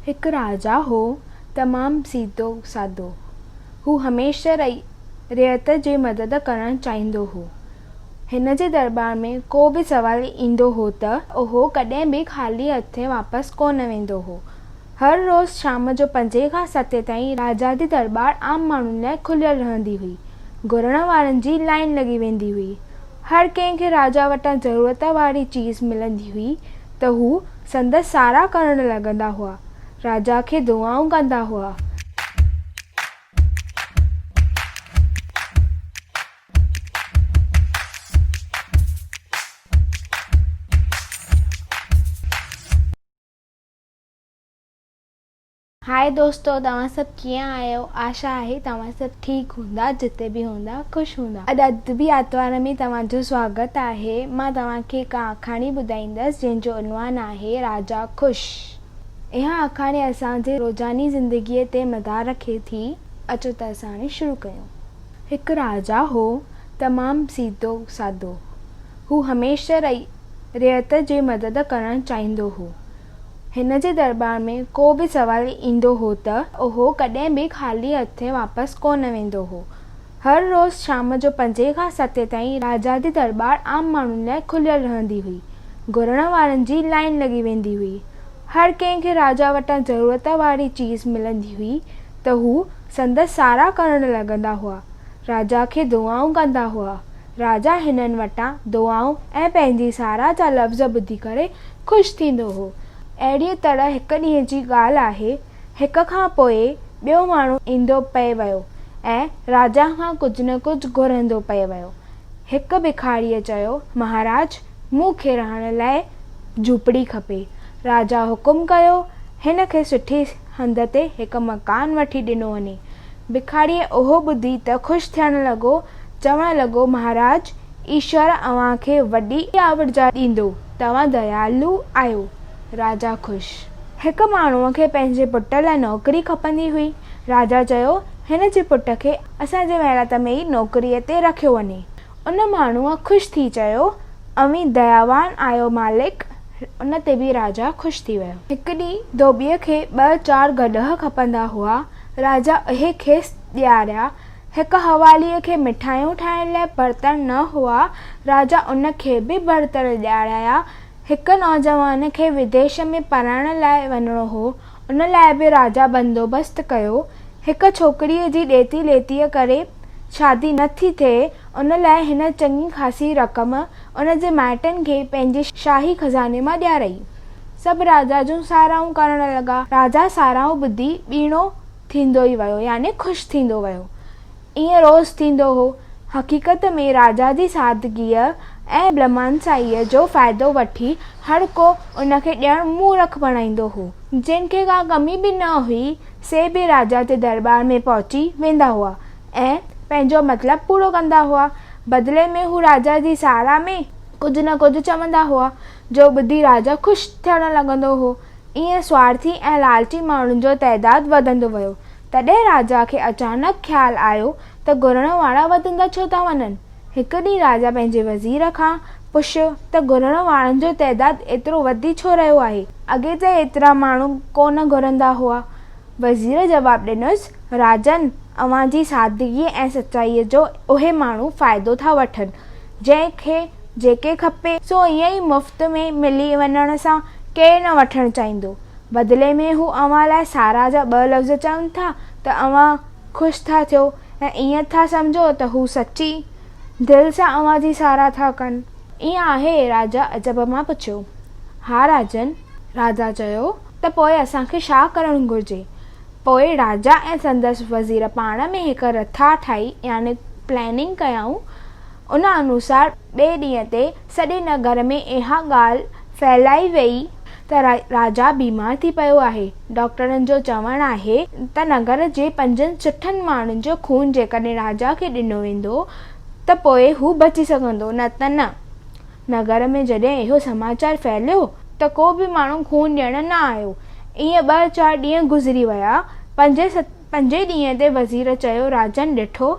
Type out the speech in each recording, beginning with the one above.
هڪ راجا هو، تمام سيڌو سادو. هو هميشه رعيت جي مدد ڪرڻ چاهيندو هو. هن جي درٻار ۾ ڪو به سوال ايندو هو ته اهو ڪڏهن به خالي هٿين واپس ڪونه ويندو هو. هر روز شام جو پنجين کان ستين تائين راجا جي درٻار عام ماڻهن لاء کليل رهندي هئي. گهرڻ وارن جي لائين لڳي ويندي هئي. هر ڪنهن کي راجا وٽان ضرورت واري چيز ملندي هئي ته هو سندس ساراهه ڪرڻ لڳندا هئا. راجا کي دعائون ڪندا هئا. هاء دوستو توهان سڀ ڪيئن آهيو آشا آهي توهان سڀ ٺيڪ هوندا جتي به هوندا خوش هوندا. اڄ ادبي آتوار ۾ توهان جو سواگت آهي مان توهان کي هڪ آکاڻي ٻڌائيندس جنهن جو عنوان آهي راجا خوش اها آکاڻي اسان جي روزاني زندگيء تي مدار رکي ٿي اچو ته اسان هاڻي شروع ڪيون. هڪ راجا هو تمام سيڌو سادو هو هميشه رعيت جي مدد ڪرڻ چاهيندو هو. هن جي درٻار ۾ ڪو به سوال ايندو هو ته اهو ڪڏهن به خالي هٿين واپس ڪونه ويندو هو. هر روز شام جو پنجين کان ستين تائين راجا جي درٻار عام ماڻهن لاء کليل رهندي هئي. گهرڻ وارن جي لائين لڳي ويندي هئي. هر ڪنهن کي راجا وٽان ضرورت واري چيز ملندي هئي ته هو سندس ساراهه ڪرڻ لڳندا هئا. راجا کي دعائون ڪندا هئا. راجا هنن وٽان دعائون ۽ پنهنجي ساراهه جا لفظ ٻڌي ڪري خوش ٿيندو هو. اهڙيء طرح هڪ ڏينهن جي ڳالهه آهي، هڪ کان پوء ٻيو ماڻهو ايندو پئي ويو ۽ راجا کان ڪجهه نه ڪجهه گهرندو پئي ويو. هڪ بکاريء چيو، مهاراج! مون کي رهڻ لاء جهوپڙي کپي. راجا حڪم ڪيو، هن کي سٺي هنڌ تي هڪ مڪان وٺي ڏنو وڃي. بکاريء اهو ٻڌي ته خوش ٿيڻ لڳو، چوڻ لڳو، مهاراج! ايشور اوهان کي وڏي آورجا ڏيندو، توهان ديالو آهيو. راجا خوش. هڪ ماڻهوء کي پنهنجي پٽ لاء نوڪري کپندي هئي. راجا چيو، هن جي پٽ کي اسان جي محلات ۾ ئي نوڪريء تي رکيو وڃي. ان ماڻهوء خوش ٿي چيو، اوهين دياوان آهيو مالڪ! ان تي به راجا خوش ٿي ويو. هڪ ڏينهن ڌوٻيء کي ٻه چار گڏهه کپندا هئا. راجا اهي کيس ڏياريا. هڪ حواليء کي مٺايون ٺاهڻ لاء برتڻ نه هئا، راجا ان کي به برتڻ ڏيارايا. هڪ نوجوان کي وديش ۾ پڙهڻ لاء وڃڻو هو، ان لاء به راجا بندوبست ڪيو. هڪ ڇوڪريء جي ڏيتي ليتيء ڪري شادي نه ٿي ٿئي، ان لاء هن چڱي خاصي رقم ان جي مائٽن کي پنهنجي شاهي خزاني مان ڏيارائي. سڀ راجا جون ساراهون ڪرڻ لڳا. راجا ساراهون ٻڌي ٻيڻو ٿيندو ئي ويو يعني خوش ٿيندو ويو. ائين روز ٿيندو هو. حقيقت ۾ راجا جي سادگيء ۽ بلمانسائيء جو فائدو وٺي هر ڪو ان کي ڄڻ مورک بڻائيندو هو. جن کي ڪا ڪمي به نه هئي، سي به راجا جي درٻار ۾ پهچي ويندا هئا ۽ پنهنجو مطلب پورو ڪندا هئا. بدلي ۾ هو راجا جي ساراهه ۾ ڪجهه نه ڪجهه چوندا هئا، جو ٻڌي راجا خوش ٿيڻ لڳندو هو. ائين سوارٿي ۽ لالچي ماڻهن جو تعداد وڌندو ويو. تڏهن راجا کي اچانڪ خيال آيو ته گهرڻ وارا وڌندا ڇو ٿا وڃن؟ هڪ ڏينهن راجا پنهنجي وزير کان پڇيو ته گهرڻ وارن جو تعداد ايترو وڌي ڇو رهيو آهي؟ اڳي ته ايترا ماڻهو ڪونه گهرندا هئا. وزير جواب ڏنس، راجن! اوهان جي سادگيء ۽ سچائيء جو اهي ماڻهو فائدو ٿا وٺن. جنهن کي جيڪي کپي، سو ائين ئي مفت ۾ ملي وڃڻ سان ڪير نه وٺڻ چاهيندو. بدلي ۾ هو اوهان لاء ساراهه جا ٻه لفظ چون ٿا ته اوهان خوش ٿا ٿيو ۽ ائين ٿا سمجهو ته هو سچي دل سان اوهان جي ساراهه ٿا ڪن. ائين آهي؟ راجا عجب مان پڇيو. ها راجن! راجا چيو ته پوء اسان کي ڇا ڪرڻ گهرجي؟ پوء راجا ۽ سندس وزير پاڻ ۾ هڪ رٿا ٺاهي يعني پلاننگ ڪيائون. ان انوسار ٻئي ڏينهن تي سڄي نگر ۾ اها ڳالهه ڦهلائي ويئي ته راجا بيمار ٿي پيو آهي. ڊاڪٽرن جو چوڻ آهي ته نگر جي پنجن سٺن ماڻهن جو خون جيڪڏهن راجا کي ڏنو ويندو ته پوء هو بچي سگهندو نه ته نه. نگر ۾ جڏهن اهو سماچار ڦهليو ته ڪو به ماڻهو خون ڏيڻ نه آيو. ائين ٻه چار ڏينهن گذري ويا. پنجين ڏينهن تي وزير چيو، راجن ڏٺو؟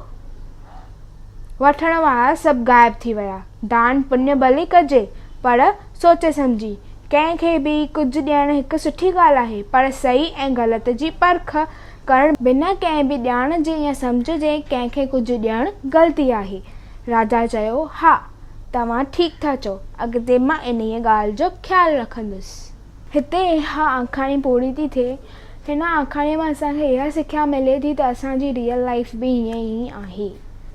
وٺڻ وارا سڀ غائب ٿي ويا. دان پڃ ڀلي ڪجي، پر سوچي سمجهي. ڪنهن کي به ڪجهه ڏيڻ هڪ سٺي ڳالهه آهي، پر صحيح ۽ غلط جي پرک ڪرڻ بنا ڪنهن به ڄاڻ جي يا سمجهه جي ڪنهن کي ڪجهه ڏيڻ غلطي آهي. راجا چيو، ها، توهان ٺيڪ ٿا چئو، اڳتي مان انهيء ڳالهه جو خيال رکندس. هتي اها آکاڻي پوري ٿي ٿئي. هن آکاڻيء مان اسان کي اها سکيا ملي ٿي ته اسان جي ريئل لائيف به هيئن ئي آهي.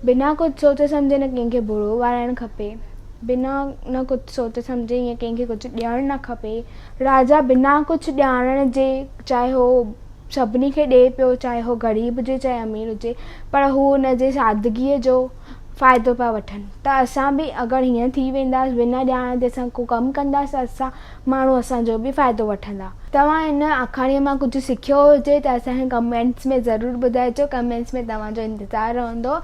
بنا ڪجهه سوچي سمجهي نه ڪنهن کي برو ڳالهائڻ کپي، بنا نه ڪجهه سوچي سمجهي ائين ڪنهن کي ڪجهه ڏيڻ نه کپي. راجا بنا ڪجهه ڄاڻڻ جي چاهي هو سڀني کي ڏئي پيو چاهي هو غريب هجي چاهي امير هجي پر هو ان جي سادگيء جو فائدو پيا وٺن ته اسان به اگر هيئن ٿي وينداسين بنا ڄاڻ جي اسان ڪو ڪم ڪنداسين ته اسان ماڻهو اسان جو به فائدو وٺندا. توهان هن آکاڻيء مان ڪجهه سکيو هجي ته اسان کي ڪمينٽس ۾ ضرور ٻڌائجو ڪمينٽس ۾ توهان جو انتظار رهندو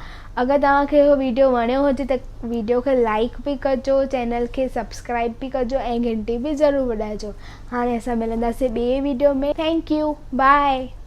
اگر توهان کي اهو ويڊيو وڻيو هجي ته ويڊيو کي لائيڪ به ڪجو چينل کي سبسڪرائيب به ڪجو ۽ گهنٽي به ضرور وڄائجو. هاڻي اسان ملنداسين ٻئي ويڊيو ۾ thank you by.